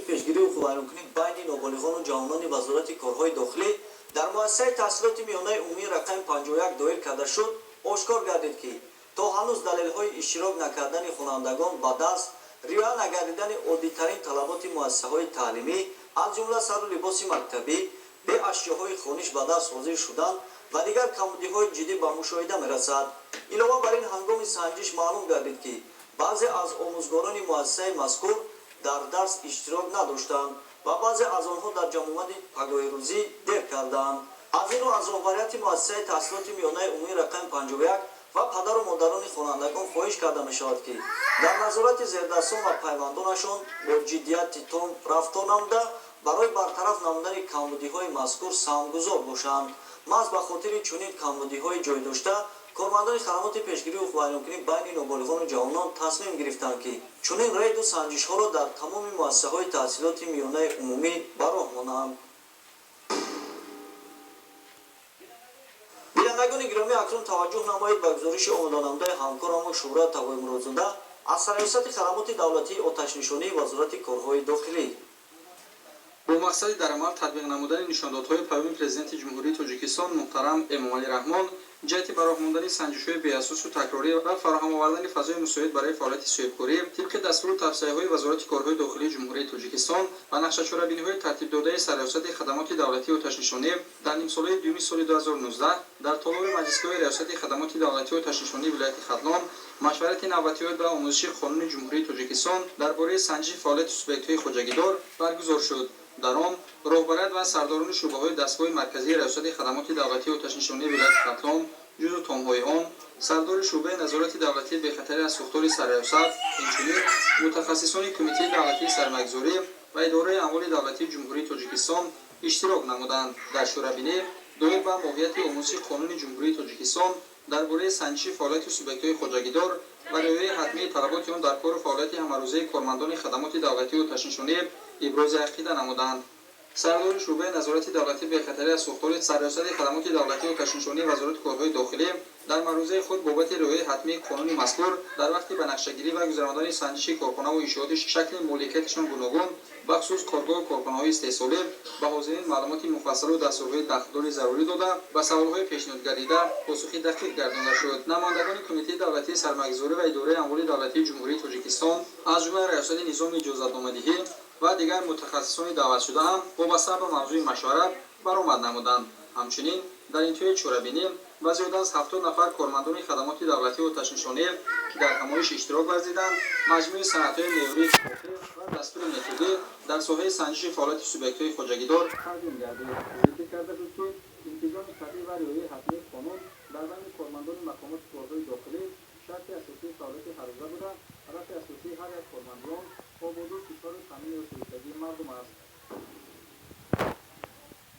Пешгирӣ ҳуқуқвайронкунӣ байни ноболиғону ҷавонони Вазорати корҳои дохилӣ дар муассисаи таҳсилоти миёнаи умумии рақами 51 доир карда шуд, ошкор гардид, ки то ҳанӯз далелҳои иштирок накардани хонандагон ба дарс, риоя нагардидани оддитарин талаботи муассисаҳои таълимӣ, аз ҷумла сару либоси мактабӣ, бе ашёҳои хониш ба дарс ҳозир шудан ва дигар камбудиҳои ҷиддӣ ба мушоҳида мерасад. Илова бар ин, ҳангоми санҷиш маълум гардид, ки баъзе аз омӯзгорони муассисаи мазкур дар дарс иштирок надоштанд ва баъзе аз онҳо дар ҷамъомади пагоҳирӯзӣ дер карданд. Аз ин рӯ аз роҳбарияти муассисаи таҳсилоти миёнаи умумии рақами 51 ва падару модарони хонандагон хоҳиш карда мешавад, ки дар назорати зердастон ва пайвандонашон бо ҷиддияти том рафтор намуда, барои бартараф намудани камбудиҳои мазкур саҳмгузор бошанд. Маҳз ба хотири чунин камбудиҳои ҷойдошта, кормандони хадамоти пешгирӣ ҳуқуқвайронкунӣ байни ноболиғону ҷавонон тасмим гирифтанд, ки чунин рейду санҷишҳоро дар тамоми муассисаҳои таҳсилоти миёнаи умумӣ ба роҳ монанд. Бинандагони гиромӣ, акнун таваҷҷӯҳ намоед ба гузориши омоданамудаи ҳамкорамон Шӯҳрат Тағоимуродзода аз Сарраёсати хадамоти давлатии оташнишонии Вазорати корҳои дохилӣ. Бо мақсади дар амал татбиқ намудани нишондодҳои Паёми Президенти Ҷумҳурии Тоҷикистон муҳтарам Эмомалӣ Раҳмон ҷиҳати ба роҳ мондани санҷишҳои беасосу такрорӣ ва фароҳам овардани фазои мусоид барои фаъолияти соҳибкорӣ, тибқи дастуру тавсияҳои Вазорати корҳои дохилии Ҷумҳурии Тоҷикистон ва нақшачорабиниҳои тартибдодаи Сарраёсати хадамоти давлатии оташнишонӣ, дар нимсолаи дуюми соли 2019 дар толори маҷлисгоҳи Риёсати хадамоти давлатии оташнишонии вилояти Хатлон машварати навбатӣ оид ба омӯзиши Қонуни Ҷумҳурии Тоҷикистон дар бораи санҷиши фаъолияти субъектҳои хоҷагидор баргузор шуд. Дар он роҳбарият ва сардорони шӯъбаҳои дастгоҳи марказии Риёсати хадамоти давлатии оташнишонии вилояти Хатлон, ҷузу томҳои он, сардори шӯъбаи назорати давлатии бехатарӣ аз сӯхтори сарраёсат, инчунин мутахассисони Кумитаи давлатии сармоягузорӣ ва Идораи амволи давлатии Ҷумҳурии Тоҷикистон иштирок намуданд. Дар шӯрабинӣ доир ба моҳияти омӯзиши Қонуни Ҷумҳурии Тоҷикистон дар бораи санҷиши фаъолияти субъектҳои хоҷагидор ва риояи ҳатмии талаботи он дар кору фаъолияти ҳамарӯзаи кормандони хадамоти давлатии оташнишонӣ ибрози ақида намуданд. Сардори шӯъбаи назорати давлатии бехатарӣ аз сӯхтори Сарраёсати хадамоти давлатии оташнишонии Вазорати корҳои дохилӣ дар маърузаи худ бобати риояи ҳатмии қонуни мазкур дар вақти ба нақшагирӣ ва гузарондани санҷиши корхонаву иншооти шакли моликияташон гуногун, бахусус коргоҳу корхонаҳои истеҳсолӣ, ба ҳозирин маълумоти муфассалу дастурҳои дахлдори зарурӣ дода, ба саволҳои пешниҳодгардида посухи дақиқ гардонда шуд. Намояндагони Кумитаи давлатии сармоягузорӣ ва Идораи амволи давлатии Ҷумҳурии Тоҷикистон, аз ҷумла Раёсати низоми иҷозатномадиҳӣ ва дигар мутахассисони даъватшуда ҳам вобаста ба мавзӯи машварат баромад намуданд. Ҳамчунин дар интиҳои чорабинӣ ба зиёда аз 70 нафар кормандони хадамоти давлатии оташнишонӣ, ки дар ҳамоиш иштирок варзиданд, маҷмӯи санадҳои меъёрии ҳуқуқӣ ва дастури методӣ дар соҳаи санҷиши фаъолияти субъектҳои хоҷагидор тақдим гардид. Зикр карда шуд, ки интизоми қатъӣ ва риояи ҳатмии қонун дар байни кормандони мақомоти корҳои дохилӣ шарти асосии фаъолияти ҳаррӯза буда, ҳадафи асосии ҳар як кормандион